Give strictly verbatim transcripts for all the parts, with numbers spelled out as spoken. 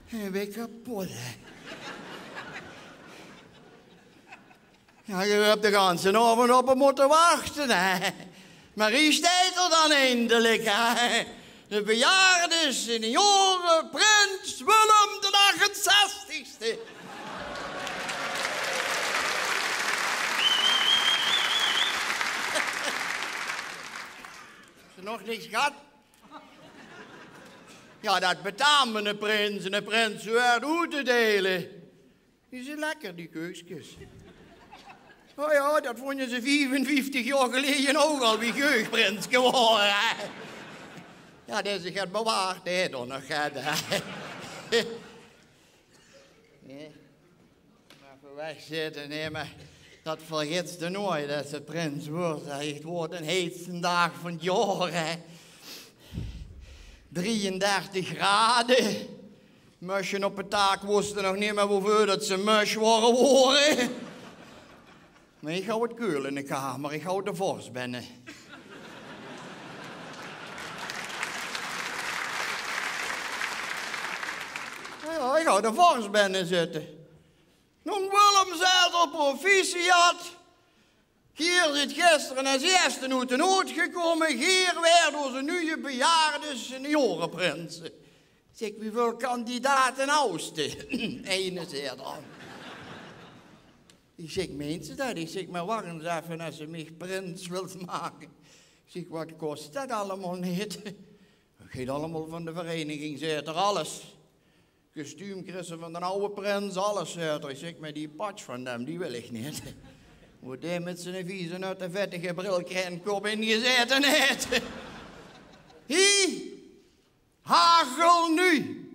Hè, weer kapot, hè. Ja, geer höb de ganse aovend op häöm mótte wachte, hè. Mer hie steit er dan eindelik, hè. De bejaarde seniorenprins Willem d'n achtenzestigste. Is er nog niks gehad? Ja, dat betaamt 'ne prins. 'Ne prins huurt oet te deile. Die zeen lekker, die keukskes. O ja, dat vónje ze viefenvieftig jaor geleje ouch al, wie geer prins gewore, hè. Ja, dae zich het bewaard, hè, dan nog, hè. Nae. Mer veur weg zitte, nae, mer dat vergits te noeit, es se prins wuuers. Hè, 't waor d'n heetste daag van 't jaor, hè. Drieëndertig grade. Mösje op 't daak wóste nog neet mieë woveur dat ze mösj waore gewore. Mer ich haw 't keul in de kamer, ich haw de vors binne. Ja, ja, ich haw de vors binne zitte. Nonk Willem, zaet er, proficiat. Geer zeet gister es ierste oet de nood gekómme. Geer waert ózze nuje bejaarde seniorenprins. Ich zèk: wieväöl kandidate haws te? Eine, zaet er. Ich zèk: meins se dat? Ich zèk: mer wach ins effe, es se mich prins wils make. Ich zèk: wat kos dat allemaol neet? Dat geit allemaol van de vereiniging, zaet er, alles. Kostuum kriegs se van d'n awwe prins, alles, zaet er. Ich zèk: mer die patsj van dem, die wil ich neet. Wo dae mit ziene vieze, nutte, vettige bril, krènkop ingezaete haet. Hie, hagelnu.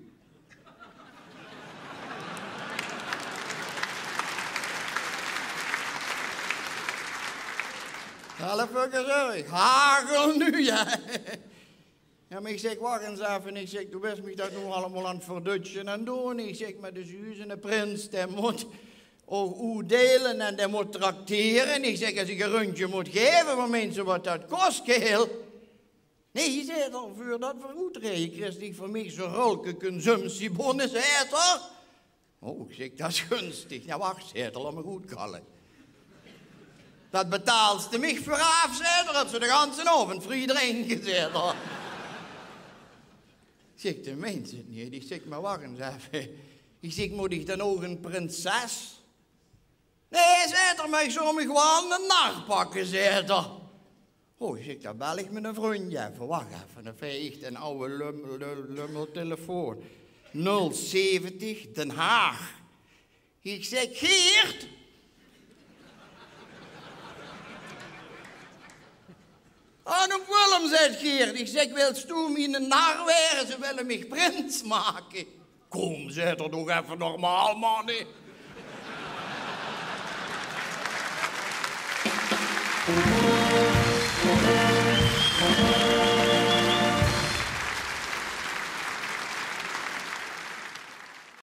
Zelf veur gezörg. Hagelnu, ja. Ja, mer ich zèk: wach ins effe. Ich zèk: doe bis mich dat noe allemaol aan 't verdutsje aan 't doon. Ich zèk: mer dus, 'ne prins, dae mót ouch oetdeile en dae mót traktere. Ich zèk: es ich e rundje mót gaeve, wat meins se wat dat kos, kaerel? Nae, zaet er, veurdat v'r oetreie, kriegs dich van mich zoe'n rölke consumptiebonne, zaet er. O, ich zèk, dat is gunstig. Ja, wach, zaet er, laot mich oetkalle. Dat betaals te mich veuraaf, zaet er, höbs se de ganse aovend vrie drinke, zaet er. Ich zèk: doe meins 't neet. Ich zèk: mer wach ins effe. Ich zèk: mót ich dan ouch 'n prinses? Nae, zaet er, mer ich zou mich waal 'ne nar pakke, zaet er. O, ich zèk, dan bel ich miene vrundj effe. Wach effe, effe, ich, d'n awwe lummel, lum-, lummeltelefoon. Nul zeventig, Den Haag. Ich zèk: Geert! Aan 'm Willem, zaet Geert. Ich zèk: wils doe miene nar waere? Ze wille mich prins make. Kóm, zaet er, doog effe normaal, man, hè.